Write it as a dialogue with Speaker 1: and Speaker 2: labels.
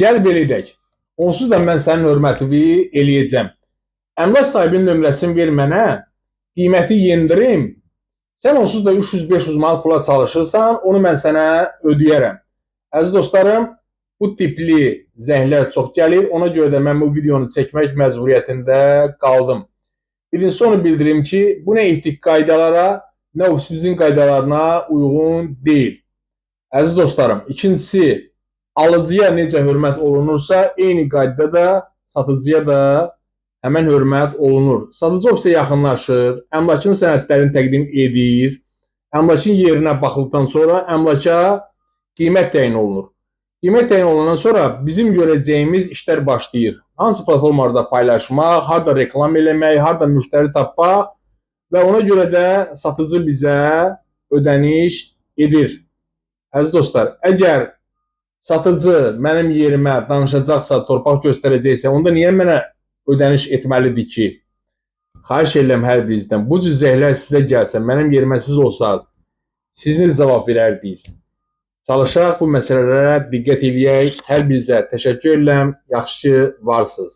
Speaker 1: Gəl belə edək. Onsuz da mən sənin hörmətini eləyəcəm. Əmlak sahibinin nömrəsini ver mənə, qiyməti yendirim. Sən onsuz da 300-500 manat pula çalışırsan, onu mən sənə ödəyərəm. Əziz dostlarım, bu tipli zənglər çox gəlir. Ona görə də mən bu videonu çəkmək məcburiyyətində qaldım. Birincisi onu bildirim ki, bu nə etik qaydalara, nə ofisimizin qaydalarına uyğun deyil. Əziz dostlarım, ikincisi, alıcıya necə hörmət olunursa, eyni qaydada da satıcıya da həmən hörmət olunur. Satıcı ofisə yaxınlaşır, əmlakın sənədlərini təqdim edir. Əmlakın yerinə baxıldıqdan sonra əmlaka qiymət təyin olunur. Qiymət təyin olunandan sonra bizim görəcəyimiz işlər başlayır. Hansı platformalarda paylaşmaq, harda reklam eləmək, harda müştəri tapmaq və ona görə də satıcı bizə ödəniş edir. Əziz dostlar, əgər satıcı mənim yerimə danışacaqsa, torpaq göstərəcəksə, onda niyə mənə ödəniş etməlidir ki? Xahiş edirəm hər birinizdən, bu cür zənglər sizə gəlsə, mənim yerimə siz olsaz, siz necə cavab verərdiniz? Çalışaq bu məsələlərə diqqət eləyək. Hər birinizə təşəkkür edirəm. Yaxşı ki varsınız.